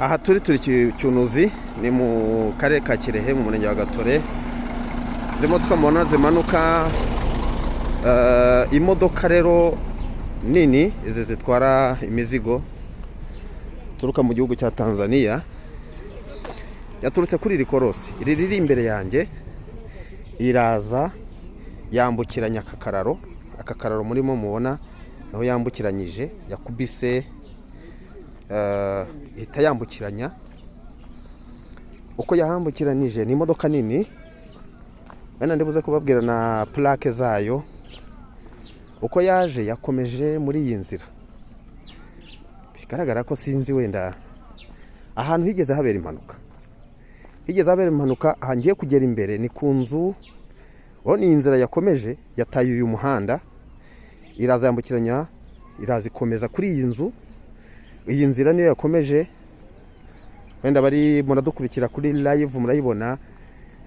Aha turi Cyunuzi, ni mu karere ka Kirehe, mu murenge wa Gatore. Izi modoka mubona zimanuka, imodoka rero nini izi zitwara imizigo ituruka mu gihugu cya Tanzania, yaturutse kuri iri korosi iri riri imbere yanjye, iraza yambukiranya aka kararo. Aka kararo murimo mubona naho yambukiranyije, yakubise, ihita yambukiranya. Uko yahambukiranyije, ni imodoka nini, wenda ndibuze kubabwira na plaque zayo. Uko yaje, yakomeje muri iyi nzira, bigaragara ko, sinzi, wenda ahantu higeze habera impanuka, higeze habera impanuka. Aha ngiye kugera imbere ni ku nzu. Urabona iyi nzira yakomeje, yataye uyu muhanda, iraza yambukiranya, iraza ikomeza kuri iyi nzu. Iyi nzira niyo yakomeje. Wenda bari muradukurikira kuri live murayibona,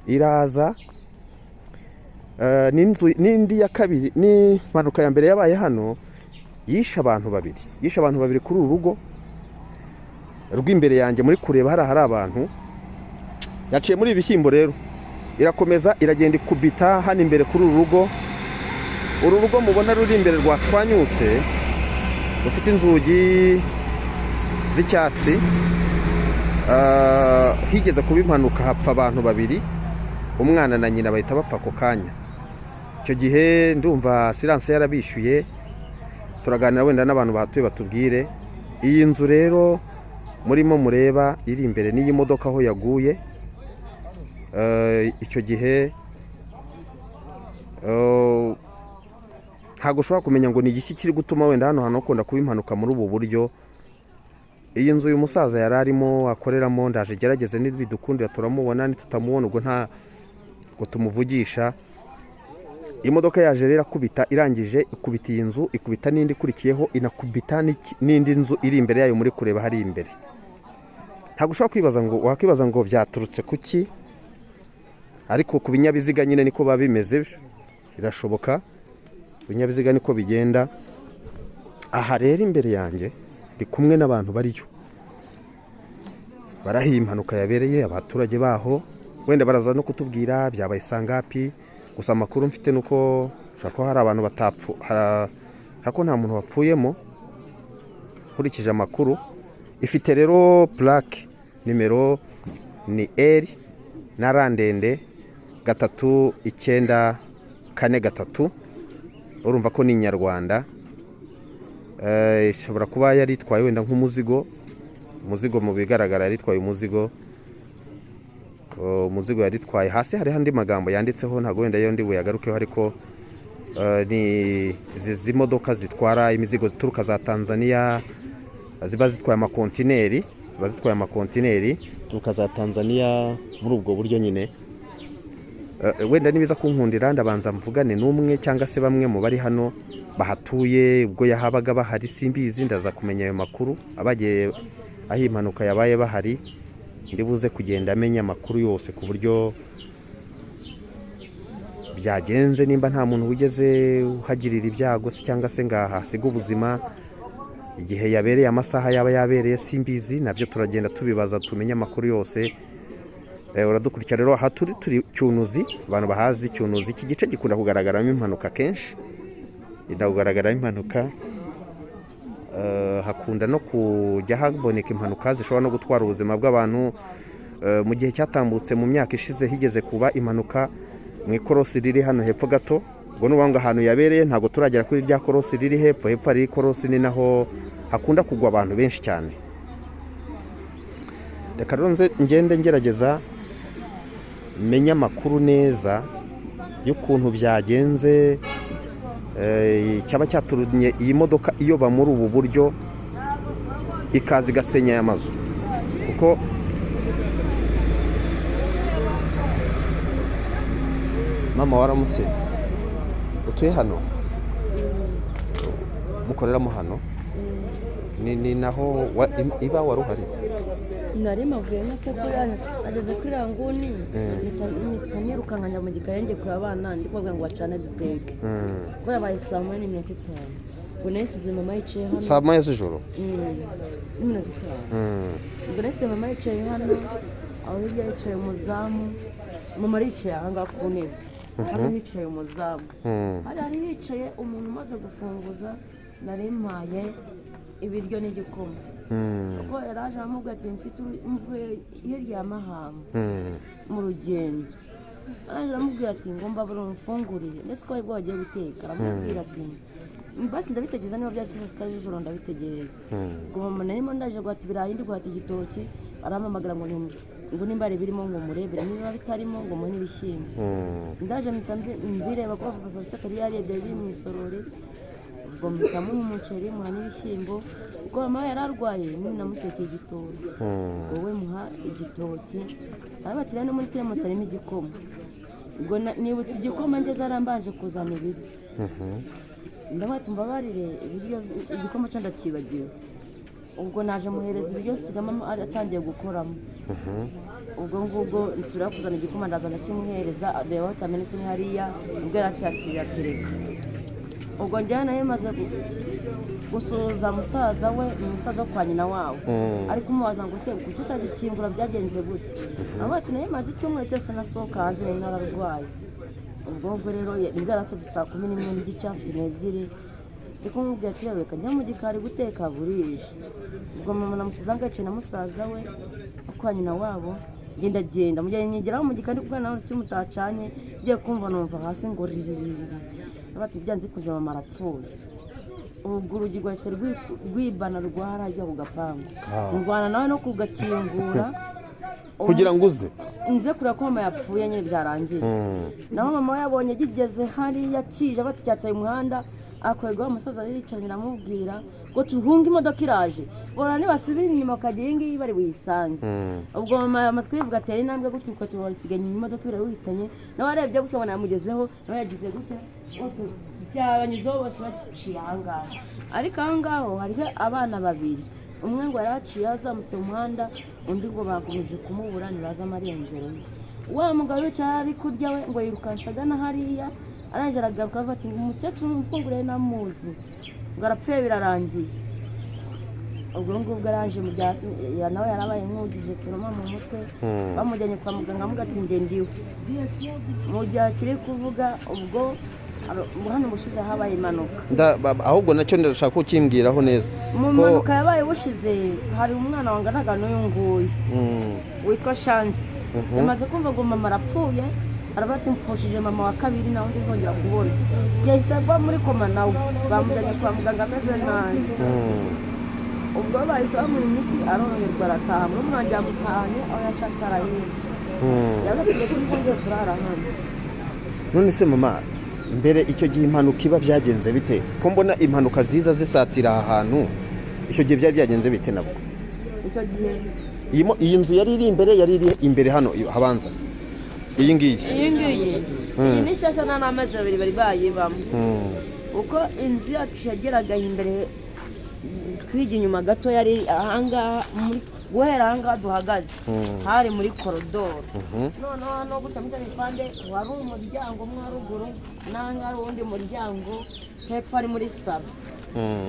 iraza. N'inzu n'indi ya kabiri. Ni impanuka ya mbere yabaye hano, yishe abantu babiri, yishe abantu babiri kuri uru rugo rw'imbere yanjye muri kureba. Hariya hari abantu. Yaciye muri ibi bishyimbo rero, irakomeza iragenda, ikubita hano imbere kuri uru rugo. Uru rugo mubona ruri imbere rwashwanyutse, rufite inzugi z'icyatsi. Higeze kuba impanuka, hapfa abantu babiri, umwana na nyina, bahita bapfa ako kanya. Icyo gihe ndumva assurance yarabishyuye. Turaganira wenda n'abantu bahatuye batubwire. Iyi nzu rero murimo mureba iri imbere n'iyi modoka aho yaguye. Icyo gihe ntabwo ushobora kumenya ngo ni igiki kiri gutuma wenda hano hantu hakunda kuba impanuka muri ubu buryo. Iyi nzu uyu musaza yari arimo akoreramo, ndaje gerageze, nibidukundira turamubona, nitutamubona ubwo nta ngo tumuvugisha. Imodoka yaje rero irakubita, irangije ikubita iyi nzu, ikubita n'indi ikurikiyeho, inakubita n'indi nzu iri imbere yayo muri kureba hari imbere. Ntabwo ushobora kwibaza ngo, wakwibaza ngo byaturutse ku ki, ariko ku binyabiziga nyine niko biba bimeze, birashoboka, ibinyabiziga niko bigenda. Aha rero imbere yanjye ndi kumwe n'abantu bariyo, baraho iyi impanuka yabereye. Abaturage baho wenda baraza no kutubwira byabaye sangapi. Gusa amakuru mfite ni uko ushobora kuba hari abantu batapfu, ko nta muntu wapfuyemo nkurikije amakuru. Ifite rero plaque nimero ni R na R ndende 3943. Urumva ko ni inyarwanda. Ishobora kuba yari itwaye wenda nk'umuzigo. Umuzigo mu bigaragara yari itwaye umuzigo. Umuzigo yari itwaye, hasi hariho andi magambo yanditseho, ntabwo wenda yo ndi buyagarukeho, ariko ni izi modoka zitwara imizigo zituruka za Tanzania, ziba zitwaye amakontineri, ziba zitwaye amakontineri zituruka za Tanzania muri ubwo buryo nyine. Wenda nibiza kunkundira ndabanza mvugane n'umwe cyangwa se bamwe mu bari hano bahatuye, ubwo yahabaga bahari simbizi, ndaza kumenya ayo makuru. Abagiye aho impanuka yabaye bahari, ndi buze kugenda amenya amakuru yose ku buryo byagenze, nimba nta muntu wigeze uhagirira ibyago se cyangwa se ngaha hasiga ubuzima, igihe yabereye, amasaha yaba yabereye simbizi, nabyo turagenda tubibaza tumenye amakuru yose. Uradukurikira rero, aha turi Cyunuzi. Abantu bahazi Cyunuzi, iki gice gikunda kugaragaramo impanuka kenshi, gikunda kugaragaramo impanuka. Hakunda no kujya haboneka impanuka zishobora no gutwara ubuzima bw'abantu. Mu gihe cyatambutse, mu myaka ishize, higeze kuba impanuka mu ikorosi riri hano hepfo gato. Ubwo ni ukuvuga ngo ahantu yabereye ntabwo turagera kuri rya korosi riri hepfo. Hepfo hari ikorosi, ni naho hakunda kugwa abantu benshi cyane. Reka rero nze ngende ngerageza menye amakuru neza y'ukuntu byagenze, cyaba cyatumye iyi modoka iyoba muri ubu buryo, ikaza igasenya aya mazu, kuko mama, waramutse? Utuye hano? Mukoreramo hano? Ni naho iba wari uhari? Nari mavuye nka se ko ageze kuri ranguni, mpita nirukanka njya mu gikari ngiye kureba abana, ndi kubabwira ngo bacane duteke, ko yabaye 1:45. Ubwo nasize mama yicaye hano. Saa 1 z'ijoro? N'iminota 5. Ubwo nasize mama yicaye hano, aho hirya yicaye umuzamu. Mama aricaye aha ngaha ku ntebe, hano hicaye umuzamu. Hari hicaye umuntu umaze gufunguza, nari mpaye ibiryo n'igikoma, kuko yari aje aramubwira ati: "Mfite mvuye hirya ya Mahama mu rugendo." Araje aramubwira ati: "Ngomba buri umfungurire," ndetse ko aribwo bagiye guteka. Aramubwira ati: "Basi ndabitegereza, niba byashyize 6 z'ijoro ndabitegereza." Ubwo mama narimo ndaje guhata ibirayi, ndi guhata igitoki, arampamagara ngo ngo nimba hari ibirimo ngo murebere, niba bitarimo ngo muhe n'ibishyimbo. Ndaje mpita mbireba ko kuva saa 6 atari yarebye biri mu isorori. Ubwo mpita muha umuceri, muha n'ibishyimbo, kuko mama we yari arwaye nyine, namutekeye igitoki. Wowe muha igitoki, arabatira no muri teremusi harimo igikoma. Ubwo nibutse igikoma ngeze arambanje kuzana ibiryo, ndamwita: "Mbabarire, ibiryo, igikoma cyo ndakibagiwe." Ubwo naje muhereza ibiryo, sigamo atangiye gukoramo. Ubwo ngubwo nsubira kuzana igikoma, ndaza ndakimuhereza, areba aho cyamenetse ni hariya. Ubwo yaracyakiriye atereka. Ubwo njyewe nayo maze gusuhuza musaza we, ni umusaza wo kwa nyina wabo, ari kumubaza ngo: "Se kuki utagikingura, byagenze gute?" Avuga ati: "Nayo maze icyumweru cyose nasohoka hanze, nari nararwaye." Ubwo ngubwo rero nibwo yarasoze 11:30, hafi n'ebyiri, ndi kumubwira ati: "Reka njya mu gikari guteka, burije." Ubwo mama namusize aho yicaye na musaza we kwa nyina wabo. Ngenda genda mu gihe nyigeraho mu gikari kuko nawe icyo mutacanye, ngiye kumva numva hasi ngo riririri, bati byanze kuze mama arapfuye. Ubwo urugi rwahise rwibana, rwarajya ku gapangu, ndwana nawe no kugakingura. Kugira ngo uze? Nze kureba ko mama yapfuye nyine byarangiye. Naho mama we yabonye gigeze hariya kije, bati cyataye umuhanda, akorerwa wa musaza aricaranye, aramubwira ngo tuhunge, imodoka iraje, bora nibasubira inyuma bakajya iyi ngiyi bari buyisange. Ubwo mama yamaze kubivuga, atera intambwe gutyo, uko tubasigaye inyuma, imodoka irabihitanye. Nawe arebye gutyo abona yamugezeho, nawe yagize gutya, bose byabanyuzeho, bose baciye ahangaha. Ariko aho ngaho hariho abana babiri, umwe ngo yaraciye azamutse mu muhanda, undi ngo bakomeje kumubura, ntibazi amarengero ye. Wa mugabo wicaye ari kurya we ngo yirukanse agana hariya, arangije aragaruka avuga ati ngo: "Umukecuru mufungure namuzi," ngo arapfuye birarangiye. Ubwo ngubwo araje mu bya nawe yarabaye nk'ugize trauma mu mutwe, bamujyanye kwa muganga, amuga ati: "Njye ndiwe." Mu gihe akiri kuvuga, ubwo hano ubushize habaye impanuka. Ahubwo nacyo ndashaka ko ukimbwiraho neza. Mu mpanuka yabaye ubushize, hari umwana wanganaga n'uyu nguyu witwa Shansi, yamaze kumva ngo mama arapfuye, aravuga ati: "Mpfushije mama wa kabiri, nawe undi nzongera kubona." Yahise agwa muri koma, nawe bamujyanye kwa muganga ameze nabi. Ubwo bahise bamuha imiti, aroroherwa, arataha. Murumuna wanjye yamutahanye aho yashatse, arahibye. Yavuze ati: "Turi kurara hano." None se mama, mbere icyo gihe impanuka iba byagenze bite? Ko mbona impanuka ziza zisatira aha hantu, icyo gihe byari byagenze bite nabwo? Icyo gihe? Iyi nzu yari iri imbere, yari iri imbere hano habanza iyi ngiyi? Iyi ngiyi, iyi ni nshyashya, nta n'amezi 2 bari bayibamo. Uko inzu yacu yageraga imbere, twiga inyuma gato, yari ahangaha guhera ahangaha duhagaze, hari muri korodoro. Noneho hano gutya muri icyo gipande wari umuryango umwe haruguru, n'ahangaha hari uwundi muryango, hepfo ari muri salo.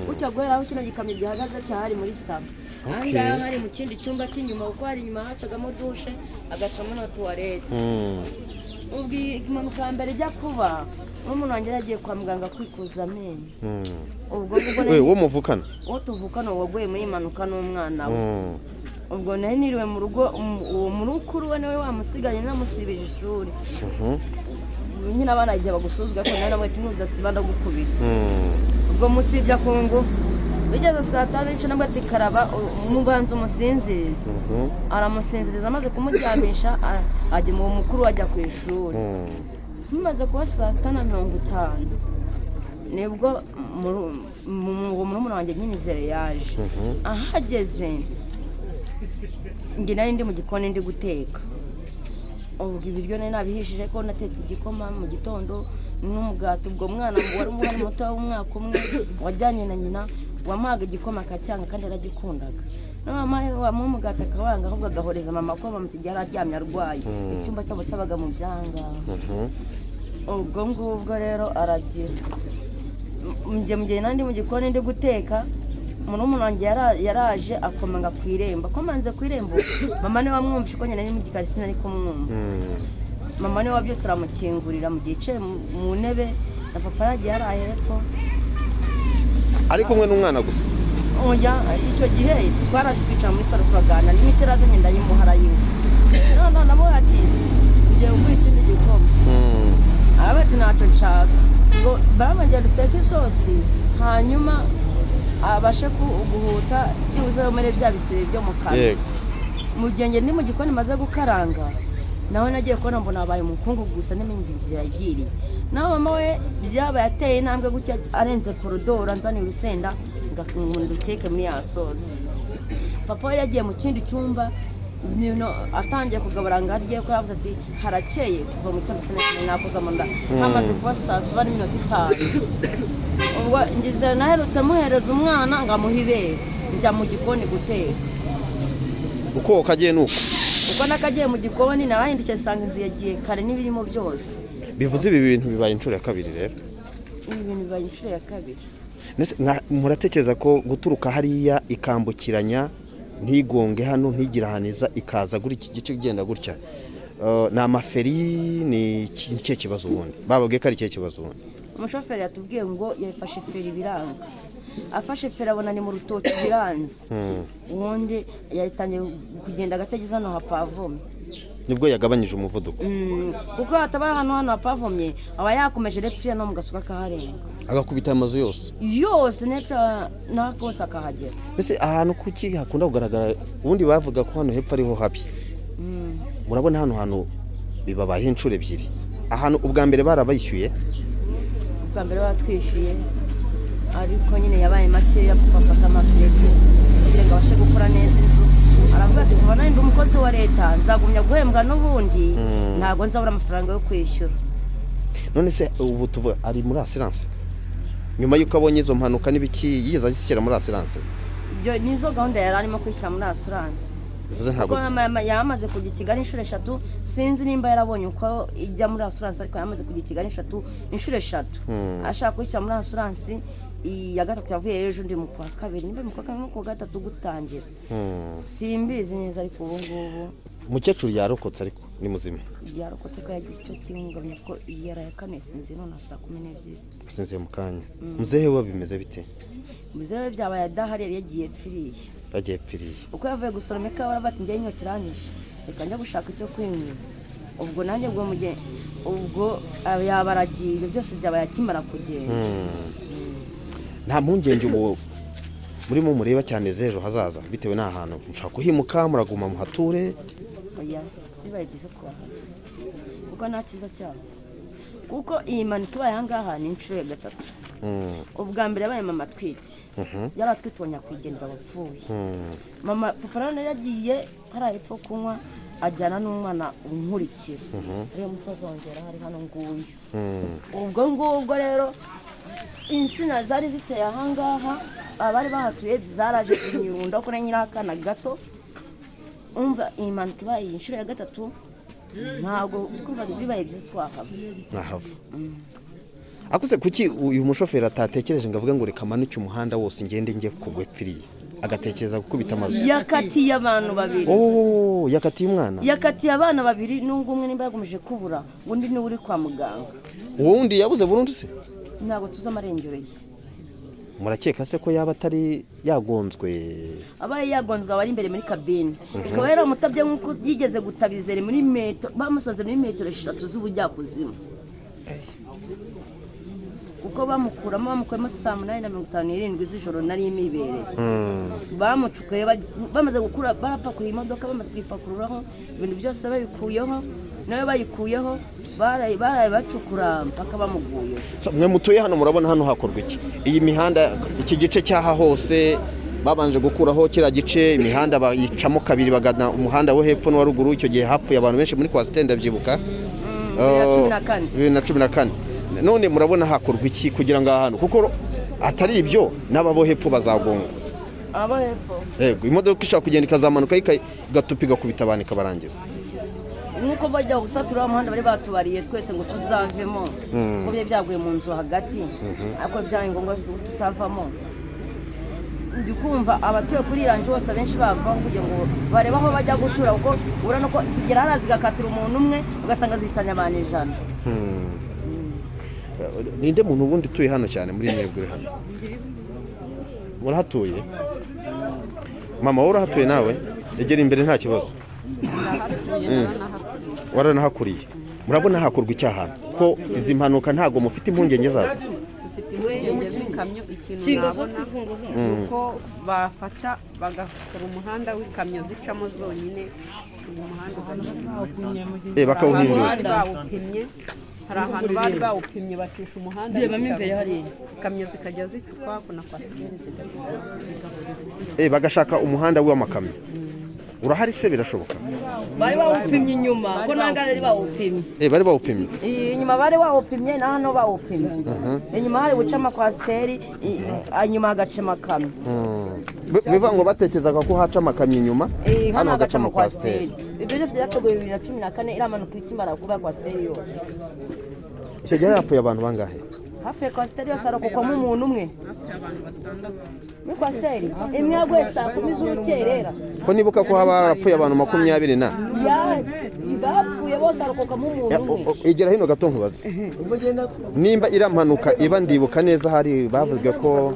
Gutya guhera aho kino gikamyo gihagaze cyahari muri salo. Ahangaha hari mu kindi cyumba cy'inyuma, kuko hari inyuma hacagamo dushe, hagacamo na tuwarete. Ubwo impanuka ya mbere ijya kuba, n'umuntu wanjye yari agiye kwa muganga kwikuza amenyo. Ubwo ngubwo We wo muvukana? Uwo tuvukana waguye muri iyi mpanuka n'umwana we. Ubwo nari niriwe mu rugo, uwo murukuru we niwe wamusiganye, namusibije ishuri. Nyine abana igihe bagusuzugura, ariko nawe namwe ati: "Nudasiba ndagukubita." Ubwo musibya ku ngufu, bigeze saa 5 n'igice, nabwo ati: "Karaba, mubanza umusinzirize." Aramusinziriza, amaze kumuryamisha ajya mu mukuru, ajya ku ishuri. Bimaze kuba 6:50, nibwo uwo murumuna wanjye nyine Izere yaje. Ahageze njye nari ndi mu gikoni ndi guteka. Ubwo ibiryo nari nabihishije, ko natetse igikoma mu gitondo n'umugati. Ubwo mwana wari umwana muto w'umwaka 1 wajyanye na nyina, wamuhaga igikoma akacyanga kandi yaragikundaga. Na mama wamuha umugati akawanga, ahubwo agahoreza mama ko bamusigaye yari aryamye arwaye. Icyumba cyabo cyabaga mu byanga. Ubwo ngubwo rero aragira njye mu gihe nandi mu gikoni ndi guteka, murumuna wanjye yaraje akomanga ku irembo. Akomanze ku irembo, mama niwe wamwumvishe, ko nyina ni mu gikari sinari kumwumva. Mama niwe wabyutse aramukingurira mu gihe yicaye mu ntebe na papa yagiye yari hepfo. Ari kumwe n'umwana gusa? Oya, icyo gihe twaraje twicara muri salo turaganira, n'imiti irazanye ndayimuha arayinywa. None nawe ati ngiye kuguha ikindi gikoma. Aravuga ati ntacyo nshaka, ngo baramubwira duteke isosi hanyuma abashe guhuta byibuze yomere bya bisebe byo mu kanwa. Mu gihe njye ndi mu gikoni maze gukaranga, nawe nagiye kubona mbona abaye umukungu gusa, ntimenye inzira yagiriye. Naho mama we byabaye ateye intambwe gutya arenze korodoro anzaniye urusenda ngo nduteke muri ya sosi. Papa we yagiye mu kindi cyumba atangiye kugabura ngo arye, ko yavuze ati harakeye kuva mu gitondo sinari nakoza mu nda, hamaze kuba 7:45. Ubwo ngize naherutse muhereza umwana ngo amuhe ibere, njya mu gikoni guteka. Uko kagiye ni uko? Uko nakagiye mu gikoni narahindukiye nsanga inzu yagiye kare n'ibirimo byose. Bivuze ibi bintu bibaye inshuro ya kabiri rero? Ibi bintu bibaye inshuro ya kabiri. Mbese muratekereza ko guturuka hariya ikambukiranya ntigonge hano, ntigire ahantu iza ikaza guri iki gice igenda gutya, ni amaferi, ni ikihe kibazo ubundi? Bababwiye ko ari ikihe kibazo ubundi? Umushoferi yatubwiye ngo yafashe feri biranga, afashe feri abona ni mu rutoki biranze, ubundi yatangiye kugenda agatageze hano hapavomye. Nibwo yagabanyije umuvuduko? Kuko hataba hano hapavomye aba yakomeje nepfiriya no mu gasuka akaharenga. Agakubita amazu yose? Yose nepfiriya n'ako kose akahagera. Mbese ahantu kuki hakunda kugaragara? Ubundi bavuga ko hano hepfo ariho habi. Murabona hano hantu bibabaye inshuro ebyiri, ahantu ubwa mbere barabayishyuye? Ubwa mbere batwishyuye, ariko nyine yabaye makeya kuko afata amakeredi kugira ngo abashe gukora neza inzu. Aravuga ati kuva nari ndi umukozi wa leta nzagumya guhembwa n'ubundi, ntabwo nzabura amafaranga yo kwishyura. None se ubu tuvuga ari muri assurance? Nyuma y'uko abonye izo mpanuka n'ibiki, yigeze azishyira muri assurance? Ibyo nizo gahunda yari arimo kwishyira muri assurance. Bivuze ntabwo Kuko yamaze kujya i Kigali inshuro eshatu. Sinzi nimba yarabonye uko ijya muri assurance, ariko yamaze kujya i Kigali inshuro eshatu ashaka kwishyira muri assurance. Iya gatatu yavuye ejo ndi mu kwa kabiri, nimba mu kwa kabiri, mu kwa gatatu gutangira, simbizi neza, ariko ubu ngubu Umukecuru yarokotse, ariko ni muzima? Yarokotse, ko yagize icyo gihungabanya ko yaraye kane sinzi none saa 12. Asinziye mu kanya. Muzehe we bimeze bite? Muzehe byabaye adahari, yari yagiye pfiriye. Yagiye pfiriye? Uko yavuye gusoroma ikawa aravuga ati njyewe inyota iranyishe, reka njya gushaka icyo kwinywera. Ubwo nanjye ubwo mu gihe ubwo yaba aragiye, ibyo byose byabaye akimara kugenda. Nta mpungenge ubu murimo mureba cyane z'ejo hazaza bitewe n'ahantu mushaka kuhimuka, muraguma muhature? Oya, bibaye byiza twahava kuko nta cyiza cyabo, kuko iyi mpanuka ibaye aha ngaha ni inshuro ya gatatu. Ubwa mbere yabaye mama atwite, yari atwite uwo nyakwigendera wapfuye. Mama papa rero yagiye hariya hepfo kunywa, ajyana n'umwana unkurikira, ariyo musaza wanjye yari ahari hano nguyu. Ubwo ngubwo rero insina zari ziteye aha ngaha abari bahatuye zaraje zinyurunda ko na nyiri gato. Umva, iyi mpanuka ibaye iyi nshuro ya gatatu, ntabwo twumva bibaye byiza twahava. Nkahava akuze. Kuki uyu mushoferi atatekereje ngo avuge ngo reka manuke umuhanda wose ngende njye kugwa epfiriye, agatekereza gukubita amazu? Yakatiye abantu babiri. Oh, yakatiye umwana? Yakatiye abana babiri, n'ubwo umwe nimba yakomeje kubura, undi niwe uri kwa muganga. Uwo wundi yabuze burundu se? Ntabwo tuzi amarengero ye. Murakeka se ko yaba atari yagonzwe? Abaye yagonzwe aba ari imbere muri kabine, ikaba yaramutabye nk'uko yigeze gutabizere muri metero, bamusanze muri metero 3 z'ubujyakuzimu, kuko bamukuramo bamukuyemo 8:57 z'ijoro nari imibereye. Bamucukuye bamaze gukura, barapakuye imodoka, bamaze kuyipakururaho ibintu byose babikuyeho, nawe bayikuyeho, baraye baraye bacukura mpaka bamuguyeho. So, mwe mutuye hano murabona hano hakorwa iki? Iyi mihanda, iki gice cy'aha hose babanje gukuraho kiriya gice, imihanda bayicamo kabiri, bagana umuhanda wo hepfo n'uwa ruguru. Icyo gihe hapfuye abantu benshi muri coaster, ndabyibuka. 2014. 2014. None murabona hakorwa iki kugira ngo aha hantu, kuko atari ibyo n'aba bo hepfo bazagongwa? Aba hepfo. Yego, imodoka ishobora kugenda ikazamanuka, igatupa, igakubita abantu, ikabarangiza. Nk'uko bajya gusatura wa muhanda, bari batubariye twese ngo tuzavemo, kuko byari byaguye mu nzu hagati, ariko byabaye ngombwa ko tutavamo. Ndi kumva abatuye kuri iranje bose abenshi bavaho kugira ngo barebe aho bajya gutura, kuko urabona ko zigera hariya zigakatira umuntu umwe, ugasanga zihitanye abantu 100. Ninde muntu ubundi utuye hano cyane muri mwebwe uri hano? Murahatuye? Mama, wowe urahatuye nawe? Egera imbere, nta kibazo. Waranahakuriye. Murabona hakorwa icyaha ko izi mpanuka ntabwo mufite impungenge zazo? Dufite impungenge z'ikamyo. Ikintu nabona ni uko bafata bagakora umuhanda w'ikamyo zicamo zonyine, uyu muhanda ugacika. Bakawuhindura. Bari bawupimye, hari ahantu bari bawupimye, bacisha umuhanda Rebamo imbere hariya. ikamyo zikajya zica ukwako na kwasiteri zigahurira. Bagashaka umuhanda w'amakamyo. Urahari se? Birashoboka? Bari bawupimye inyuma, ko nanga bari bawupimye. Bari bawupimye. Inyuma bari bawupimye, na hano bawupimye. Inyuma hari guca amakwasiteri, inyuma hagaca amakamyo. Bivuga ngo batekerezaga ko haca amakamyo inyuma, hano hagaca hagaca amakwasiteri. Ibyo byose byateguwe 2014, iramanuka ikimara kuba kwasiteri yose. Icyo gihe hapfuye abantu bangahe? Hafi ya kwasiteri yose harokokwamo umuntu umwe. Muri kwasiteri imwe yaguye saa 10 z'urukerera. Ko nibuka ko haba harapfuye abantu 20 na Bapfuye bose harokokamo umuntu umwe. Igera hino gato nkubaze nimba iriya mpanuka iba, ndibuka neza hari bavuga ko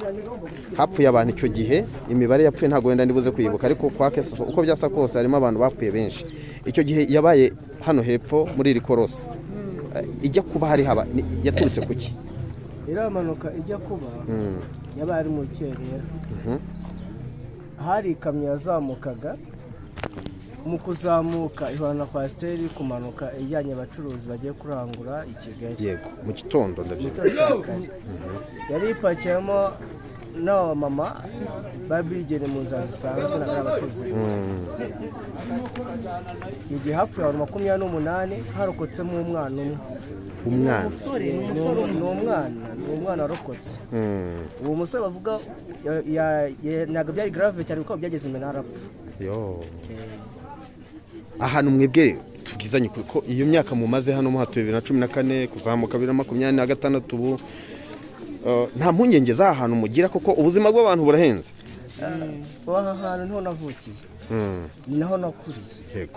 hapfuye abantu icyo gihe. Imibare yapfuye ntabwo wenda ndibuze kuyibuka, ariko kwa kese uko byasa kose harimo abantu bapfuye benshi. Icyo gihe yabaye hano hepfo muri iri korosi. Ijya kuba hari haba yaturutse ku ki? Iriya mpanuka ijya kuba yabaye ari mu rukerera. Hari ikamyo yazamukaga, mu kuzamuka ihura na kwasiteri, kumanuka ijyanye abacuruzi bagiye kurangura i Kigali. Yego, mu gitondo, ndabyibuka. Gitondo cya kare. Yari ipakiyemo n'abamama bari bigeneye mu nzira zisanzwe, ntabwo ari abacuruzi gusa. Igihe hapfuye abantu 28, harokotsemo umwana umwe. Umwana? Ni umwana warokotse. Uwo musore bavuga ntabwo byari grave cyane, kuko byageze imbere arapfa. Yo, ahantu mwebwe, tubwizanye ukuri, ko iyo myaka mumaze hano muhatuye, 2014 kuzamuka 2026 ubu, nta mpungenge z'aha hantu mugira, kuko ubuzima bw'abantu burahenze? Aha hantu niho navukiye, ni naho nakuriye.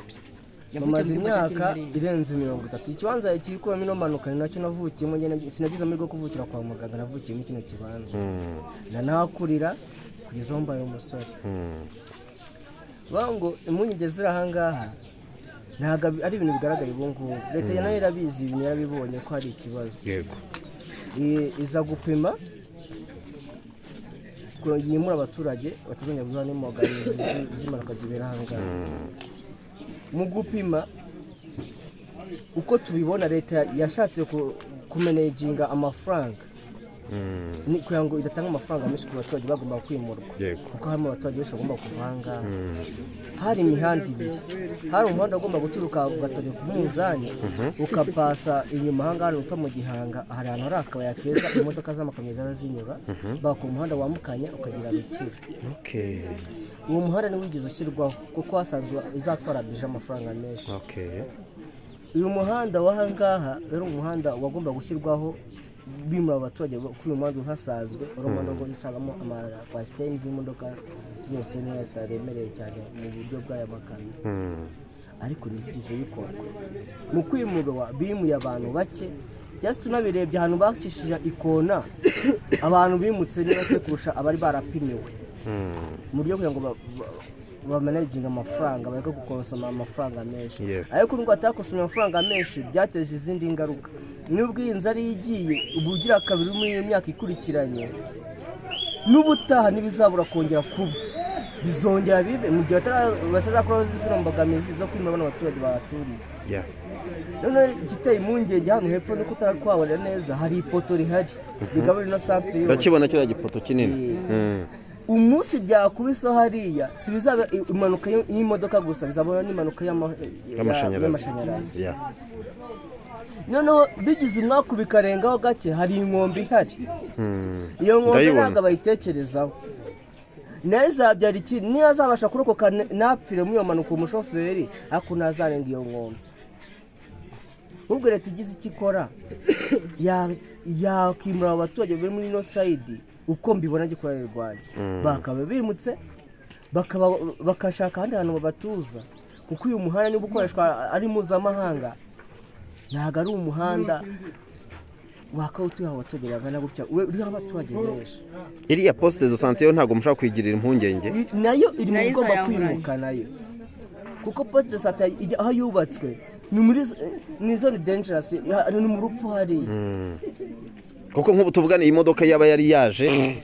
Bamaze imyaka irenze 30. Ikibanza kiri kubamo ino mpanuka ni nacyo navukiyemo. Njye sinagize amahirwe yo kuvukira kwa muganga, navukiyemo kino kibanza, nanahakurira kugeza aho mbaye umusore. Bavuga ngo impungenge ziri aha ngaha ntabwo ari ibintu bigaragara ubu ngubu. Leta nayo irabizi, ibintu yarabibonye ko hari ikibazo. Iza gupima kugira ngo yimure abaturage batazongera guhura n'imbogamizi z'impanuka zibera aha ngaha. Mu gupima, uko tubibona, leta yashatse kumeneginga amafaranga kugira ngo idatanga amafaranga menshi ku baturage bagomba kwimurwa, kuko harimo abaturage benshi bagomba kuva aha ngaha. Hari imihanda ibiri: hari umuhanda ugomba guturuka ugatoreka ku munzani, ukapasa inyuma aha ngaha uta mu Gihanga, hari ahantu hari akabaya keza imodoka z'amakamyo ziba zinyura, bakora umuhanda wambukanya ukagira Rukira. Uwo muhanda ntiwigeze ushyirwaho kuko hasanzwe uzatwara bije amafaranga menshi. Uyu muhanda w'aha ngaha rero, umuhanda wagomba gushyirwaho bimura abaturage kuri uyu muhanda uhasanzwe, wari umuhanda wo gucagamo amakwasiteri z'imodoka zose ntoya zitaremereye cyane mu buryo bw'aya makamyo, ariko ntibigeze bikorwa. Mu kwimurwa bimuye abantu bake. Just tunabirebye, ahantu bacishije ikona, abantu bimutse ni bake kurusha abari barapimiwe, mu buryo kugira ngo bamanaginge amafaranga, bareke gukonsoma amafaranga menshi. Ariko nubwo batakonsomye amafaranga menshi, byateje izindi ngaruka. Nubwo iyi nzu ariyo igiye ubugira kabiri muri iyo myaka ikurikiranye, n'ubutaha ntibizabura kongera kuba, bizongera bibe mu gihe batazakuraho zino mbogamizi zo kwimura bano baturage bahaturiye. Noneho igiteye impungenge hano hepfo nuko utari kuhabona neza, hari ipoto rihari rigaburira ino santire yose. Ndakibona kiriya gipoto kinini. Umunsi byakubise hariya, si bizaba impanuka y'imodoka gusa, bizabona n'impanuka y'amashanyarazi. Y'amashanyarazi. Noneho bigize umwaku bikarengaho gake, hari inkombe ihari. Iyo nkombe Ndayibona. ntabwo bayitekerezaho. Nayo izabyara ikindi. Niyo azabasha kurokoka ntapfire muri iyo mpanuka umushoferi, ariko ntazarenga iyo nkombe. Ahubwo leta igize icyo ikora, yakimura abo baturage bari muri ino side, uko mbibona gikorera rwanjye, bakaba bimutse, bakashaka ahandi hantu babatuza, kuko uyu muhanda niba ukoreshwa ari mpuzamahanga, ntabwo ari umuhanda wakaba utuye abaturage bangana gutya, uriho abaturage benshi. Iriya poste de santé yo ntabwo mushobora kuyigirira impungenge? Nayo iri mu Nayo bigomba izayahuranya. kwimuka nayo, kuko poste de santé aho yubatswe ni muri ni zone dangerous, ni mu rupfu hariya. Kuko nk'ubu tuvugana, iyi modoka yaba yari yaje,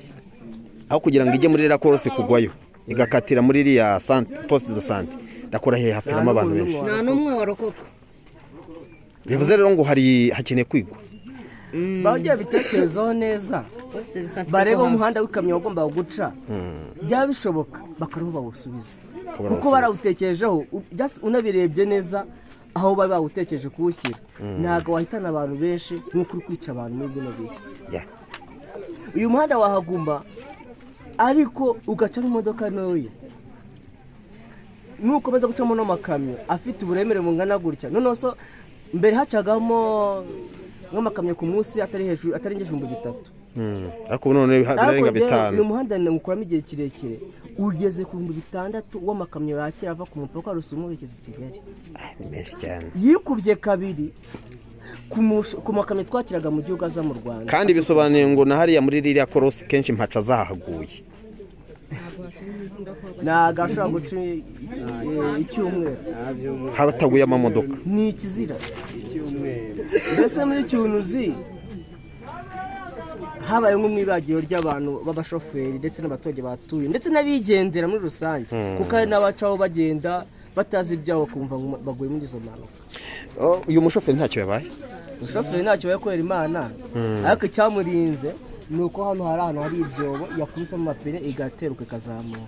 aho kugira ngo ijye muri iriya korosi kugwayo, igakatira muri iriya poste de santé, ndakora hehe, hapfiramo abantu benshi. Nta n'umwe warokoka. Bivuze rero ngo hari hakeneye kwigwa. Bajya babitekerezaho neza, Poste de santé barebe ko hafi. umuhanda w'ikamyo wagombaga guca, byaba bishoboka bakariho bawusubiza, kuko barawusubiza. Barawutekerejeho. Just unabirebye neza, aho bari bawutekereje kuwushyira ntabwo wahitana abantu benshi nk'uko uri kwica abantu muri bino bihe. Uyu muhanda wahaguma, ariko ugacamo imodoka ntoya. Nukomeza gucamo n'amakamyo afite uburemere bungana gutya, noneho so mbere hacagamo nk'amakamyo ku munsi atari hejuru, atarengeje 3000. Ariko ubu none Ariko birarenga njyewe 5000. Uyu muhanda nawukoramo igihe kirekire, ugeze ku 6000 w'amakamyo yakira ava ku mupaka wa Rusumo werekeza i Kigali. Ah, ni menshi cyane. Yikubye kabiri ku makamyo twakiraga mu gihugu aza mu Rwanda. Kandi bisobanuye ngo na hariya muri ririya korosi kenshi mpaca zahaguye. Ntabwo ashobora guca icyumweru hataguye amamodoka. Ni ikizira mbese. Muri Cyunuzi habaye nk'umwibagiro ry'abantu b'abashoferi ndetse n'abaturage batuye ndetse n'abigendera muri rusange, kuko hari n'abacaho bagenda batazi ibyabo, bakumva ngo baguye muri izo mpanuka. Oh, uyu mushoferi ntacyo yabaye? Umushoferi ntacyo yakorera Imana, ariko icyamurinze ni uko hano hari ahantu hari ibyobo yakubisemo amapine igateruka ikazamuka.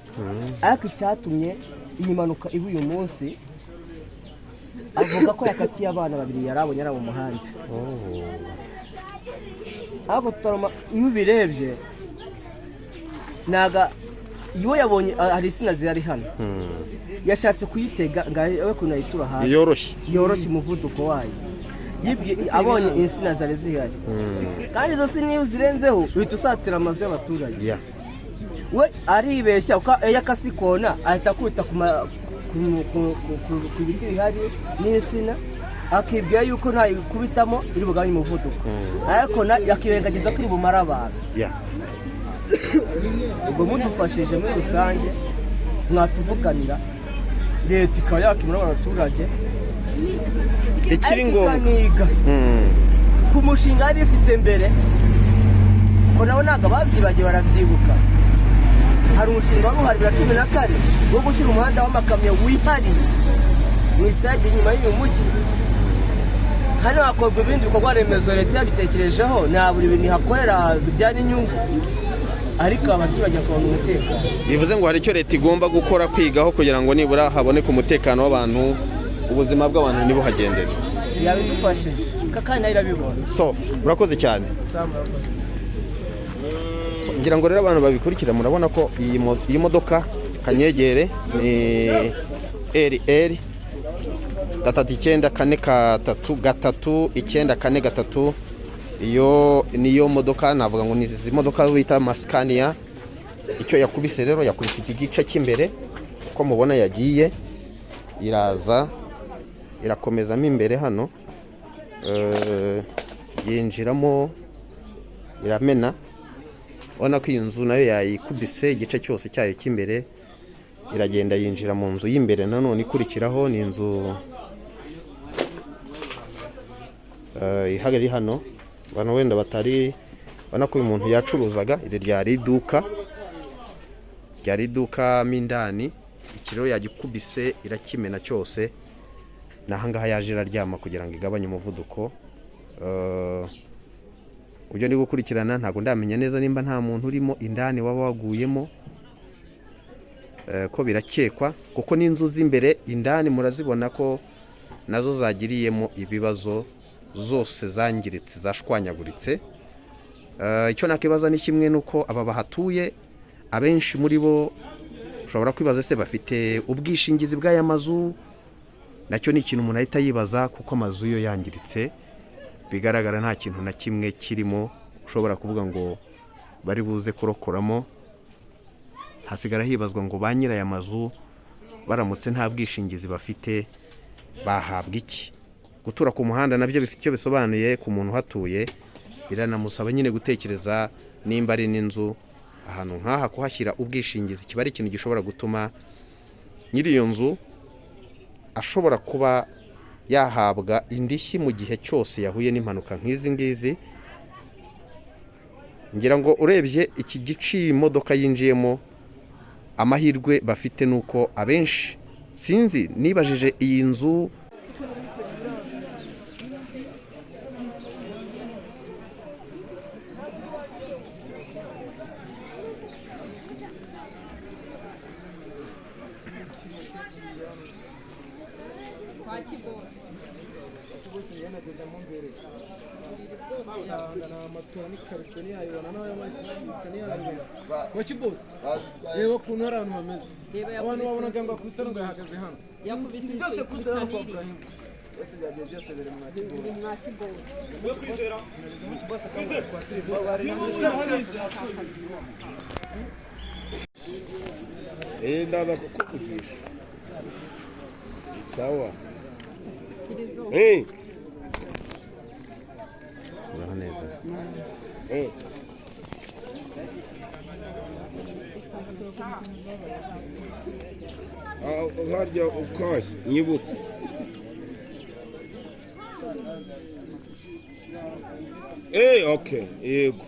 Ariko icyatumye iyi mpanuka iba uyu munsi, avuga ko yakatiye abana babiri yari abonye ari mu muhanda. Ariko iyo ubirebye, ntago iyo yabonye hari insina zihari hano, yashatse kuyitega ngo arebe ukuntu yayitura hasi. Yoroshye. Yoroshye umuvuduko wayo. Yibwiye abonye insina zari zihari, kandi izo nsina iyo uzirenzeho uhita usatira amazu y'abaturage. We aribeshya, kuko iyo akase ikona ahita akubita ku biti bihari n'insina, akibwira yuko nayikubitamo iri bugabanye umuvuduko, ariko akirengagiza ko iri bumare abantu. Ubwo mudufashije muri rusange, mwatuvuganira leta ikaba yakimura abaturage, Ikiri ariko ngombwa ikaniga ku mushinga yari ifite mbere, ko nabo ntabwo babyibagiwe, barabyibuka. Hari umushinga wari uhari 2014 wo gushyira umuhanda w'amakamyo wihariye mu isage inyuma y'uyu mujyi. Hano hakorwa ibindi bikorwa remezo leta yabitekerejeho, nta buri bintu ihakorera bijyana inyungu, ariko abaturage bakabona umutekano. Bivuze ngo hari icyo leta igomba gukora, kwigaho kugira ngo nibura haboneke umutekano w'abantu, ubuzima bw'abantu ntibuhagendere. Yabidufashije kandi nayo irabibona. So, murakoze cyane. Sawa, murakoze. So, ngira ngo rero abantu babikurikira murabona ko iyi modoka kanyegere ni RR 3943, 3943. Iyo niyo modoka, navuga ngo ni izi modoka bita masikaniya. Icyo yakubise rero, yakubise iki gice cy'imbere. Uko mubona yagiye iraza irakomezamo imbere hano, yinjiramo iramena. Ubona ko iyi nzu nayo yayikubise igice cyose cyayo cy'imbere, iragenda yinjira mu nzu y'imbere nanone ikurikiraho. Ni inzu ihari hano, abantu wenda batari ubona ko uyu muntu yacuruzaga. Iri ryari iduka, ryari iduka mo indani. Iki rero yagikubise irakimena cyose. Ni ahangaha yaje iraryama kugira ngo igabanye umuvuduko. Uburyo ndi gukurikirana, ntabwo ndamenya neza nimba nta muntu urimo indani waba waguyemo. Ko birakekwa, kuko n'inzu z'imbere indani murazibona ko nazo zagiriyemo ibibazo, zose zangiritse, zashwanyaguritse. Icyo nakibaza ni kimwe, nuko aba bahatuye Abenshi muri bo ushobora kwibaza se bafite ubwishingizi bw'aya mazu? Nacyo ni ikintu umuntu ahita yibaza, kuko amazu yo yangiritse bigaragara, nta kintu na kimwe kirimo ushobora kuvuga ngo bari buze kurokoramo. Hasigara hibazwa ngo ba nyiri aya mazu baramutse nta bwishingizi bafite bahabwa iki? Gutura ku muhanda nabyo bifite icyo bisobanuye ku muntu uhatuye, biranamusaba nyine gutekereza nimba ari n'inzu ahantu nk'aha kuhashyira ubwishingizi kiba ari ikintu gishobora gutuma nyiri iyo nzu ashobora kuba yahabwa indishyi mu gihe cyose yahuye n'impanuka nk'izi ngizi. Ngira ngo urebye iki gice iyi modoka yinjiyemo, amahirwe bafite ni uko abenshi, sinzi, nibajije iyi nzu. Wachi boss, reba ukuntu hari ahantu hameze, abantu babonaga ngo akubise ngo yahagaze hano byose kubise hano kwa Ibrahim, byose byagiye, byose biri mu kibosi, sinageze mu kibosi akaba kwa telefone. Ndaza kukuvugisha. Sawa. Eh, Uraho neza. eh. Ah, harya ukahe nyibutse. Okay, yego.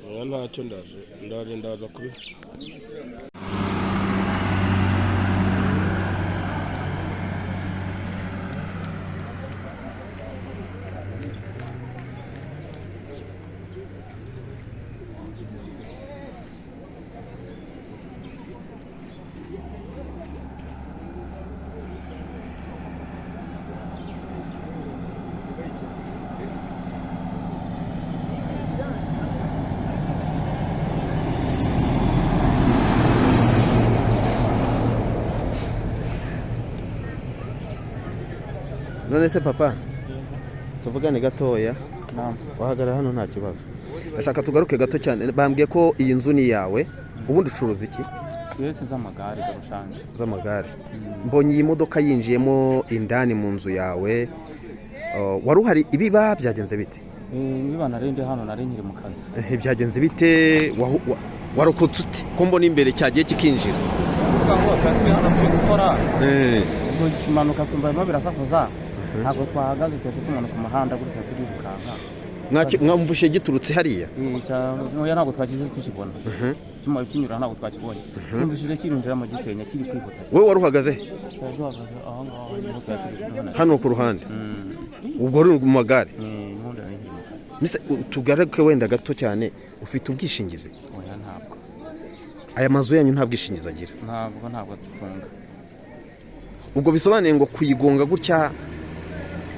Oya, ntacyo, ndaje ndaje ndaza kubi. None se papa, tuvugane gatoya? Wahagarara hano nta kibazo. Ndashaka tugaruke gato cyane. Bambwiye ko iyi nzu ni iyawe. Ubundi ucuruza iki? Twese z'amagare garushanje. Z'amagare. Mbonye iyi modoka yinjiyemo indani mu nzu yawe. Wari uhari ibiba byagenze bite? Niba nari ndi hano, nari nkiri mu kazi. Byagenze bite? Warokotse ute ko mbona imbere cyagiye kikinjira? Kuvuga ngo twari turi hano turi gukora, ubwo ikimanuka twumva birimo birasakuza, ntabwo twahagaze, twese tumanuka umuhanda gutya turirukanka. Mwamvushe giturutse hariya? Oya, ntabwo twakize tukibona. Kinyura ntabwo twakibonye, twumvishije kirinjira mu gisenge kiri kwihuta cyane. Wowe wari uhagaze? Twari duhagaze aho ngaho niho twari turi kubona. Hano ku ruhande? Ubwo wari uri mu magare? N'ubundi nari nkiri mu kazi. Mbese tugaruke wenda gato cyane, ufite ubwishingizi? Oya, ntabwo. Aya mazu yanyu nta bwishingizi agira? Ntabwo dutunga. Ubwo bisobanuye ngo kuyigonga gutya,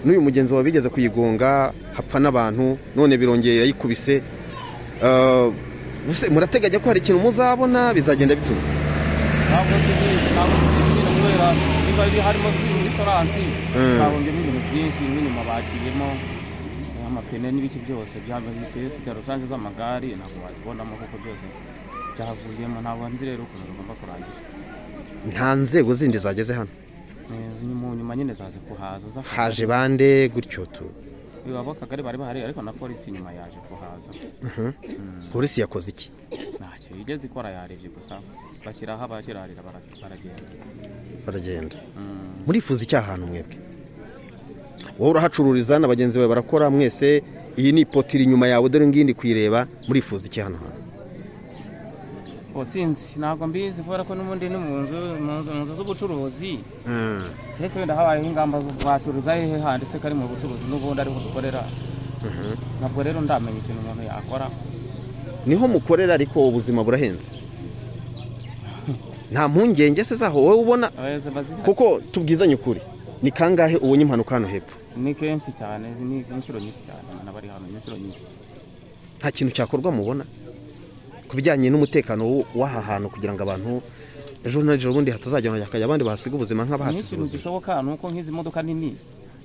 n'uyu mugenzi wawe bigeze kuyigonga hapfa n'abantu, none birongeye yayikubise. Ubuse murateganya ko hari ikintu muzabona bizagenda bituma? Ntabwo tubizi, ntabwo tubizi nyine, kubera niba biri harimo insurance twahombyemo ibintu byinshi. Nk'inyuma bakiriyemo amapine n'ibiki byose bya sida rusange z'amagare, ntabwo wazibonamo kuko byose byavuyemo. Ntabwo nzi rero ukuntu bigomba kurangira. Nta nzego zindi zageze hano? Mu nyuma nyine zaze kuhaza z'akagari. Haje bande gutyo tu? Abo akagari bari bahari, ariko na polisi nyuma yaje kuhaza. Polisi yakoze iki? Ntacyo yigeze ikora, yarebye gusa, bashyiraho abakirarira baragenda. Baragenda. Murifuza icyaha ahantu mwebwe? Wowe urahacururiza na bagenzi bawe barakora mwese. Iyi ni ipoto iri inyuma yawe, dore ngiyi ndi kuyireba. Murifuza iki hano hantu? Oh, sinzi, ntabwo mbizi, kubera ko n'ubundi ni mu nzu z'ubucuruzi. Keretse wenda habayeho ingamba zo wacuruza hehe handi se kari mu bucuruzi n'ubundi ariho dukorera. Ntabwo rero ndamenya ikintu umuntu yakora. Niho mukorera, ariko ubuzima burahenze. Nta mpungenge se zaho wowe ubona? Abayobozi bazihari. Kuko tubwizanye ukuri, ni kangahe ubonye impanuka hano hepfo? Ni kenshi cyane, izi ni inshuro nyinshi cyane abantu bari hano, ni inshuro nyinshi. Nta kintu cyakorwa mubona ku bijyanye n'umutekano w'aha hantu, kugira ngo abantu ejo n'ejo bundi hatazajya hakajya abandi bahasiga ubuzima nk'abahasize Nk'ikintu ubuzima? gishoboka ni uko nk'izi modoka nini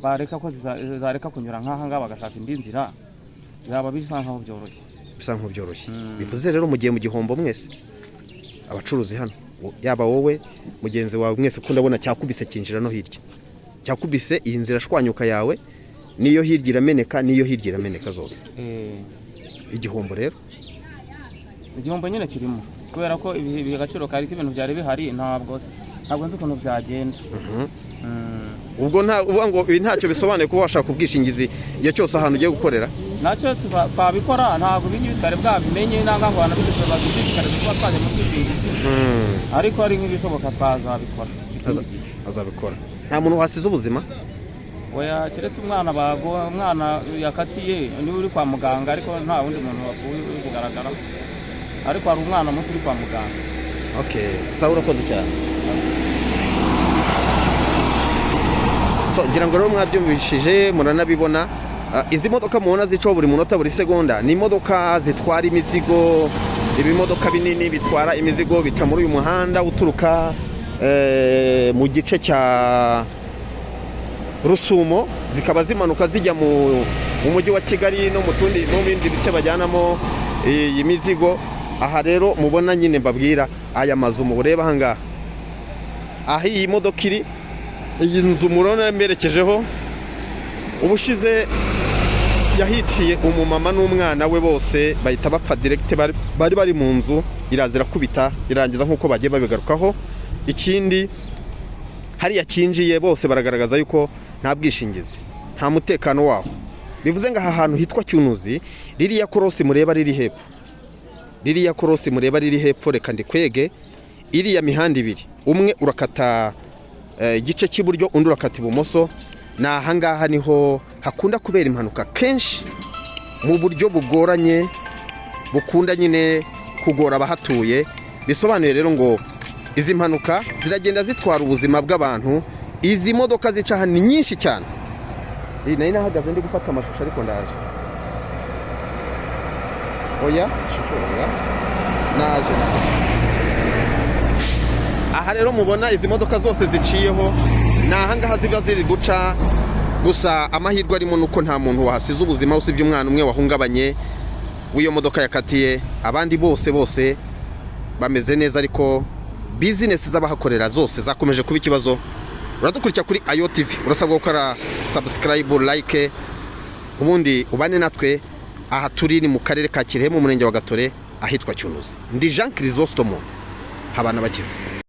bareka ko zareka kunyura nk'aha ngaha, bagashaka indi nzira, byaba bisa nkaho byoroshye. Bisa nk'ubyoroshye. Bivuze rero mugiye mu gihombo mwese abacuruzi hano, yaba wowe, mugenzi wawe, mwese, kuko ndabona cyakubise kinjira no hirya, cyakubise iyi nzira ashwanyuka yawe, niyo hirya irameneka, niyo hirya irameneka zose. Igihombo rero. Igihombo nyine kirimo, kubera ko ibihe agaciro kari k'ibintu byari bihari, ntabwo nzi ukuntu byagenda. Ubwo nta uvuga ngo ibi ntacyo bisobanuye kuba washaka ubwishingizi igihe cyose ahantu ugiye gukorera? Nacyo twabikora. Ntabwo ibi ngibi twari bwabimenye nangwa ngo banabidusaba, badushishikarize kuba twajya mu bwishingizi, ariko ari nk'ibishoboka twazabikora ikindi gihe. Azabikora. Nta muntu wasize ubuzima? Oya, keretse umwana bago, umwana yakatiye niwe uri kwa muganga, ariko nta wundi muntu wapfuye uri kugaragara, ariko hari umwana muto uri kwa muganga. Okay, sawa, urakoze cyane. So ngira ngo rero mwabyumvishije, muranabibona. Izi modoka mubona zicaho buri munota, buri segonda, ni imodoka zitwara imizigo, ibimodoka binini bitwara imizigo bica muri uyu muhanda uturuka mu gice cya Rusumo, zikaba zimanuka zijya mu mujyi wa Kigali no mu tundi no mu bindi bice bajyanamo iyi mizigo. Aha rero mubona nyine mbabwira, aya mazu mureba aha ngaha, aho iyi modoka iri, iyi nzu murabona mberekejeho, ubushize yahiciye umumama n'umwana we, bose bahita bapfa direct. Bari mu nzu, iraza irakubita irangiza nk'uko bagiye babigarukaho. Ikindi, hariya kinjiye, bose baragaragaza yuko nta bwishingizi, nta mutekano waho. Bivuze ngo aha hantu hitwa Cyunuzi, ririya korosi mureba riri hepfo, ririya korosi mureba riri hepfo, reka ndikwege, iriya mihanda ibiri, umwe urakata igice cy'iburyo, undi urakata ibumoso, ni ahangaha niho hakunda kubera impanuka kenshi mu buryo bugoranye, bukunda nyine kugora abahatuye. Bisobanuye rero ngo izi mpanuka ziragenda zitwara ubuzima bw'abantu. Izi modoka zica aha ni nyinshi cyane. Iyi nari nahagaze ndi gufata amashusho, ariko ndaje. Oya, ishusho, oya, naje, naje. Aha rero mubona izi modoka zose ziciyeho, ni ahangaha ziba ziri guca. Gusa amahirwe arimo ni uko nta muntu wahasize ubuzima usibye umwana umwe wahungabanye w'iyo modoka yakatiye. Abandi bose bose bameze neza, ariko bizinesi z'abahakorera zose zakomeje kuba ikibazo. Uradukurikira kuri Ayo TV, urasabwa gukora subscribe, like, ubundi ubane natwe. Aha turi ni mu karere ka Kirehe, mu murenge wa Gatore, ahitwa Cyunuzi. Ndi Jean Chrysostome Habana Bakize.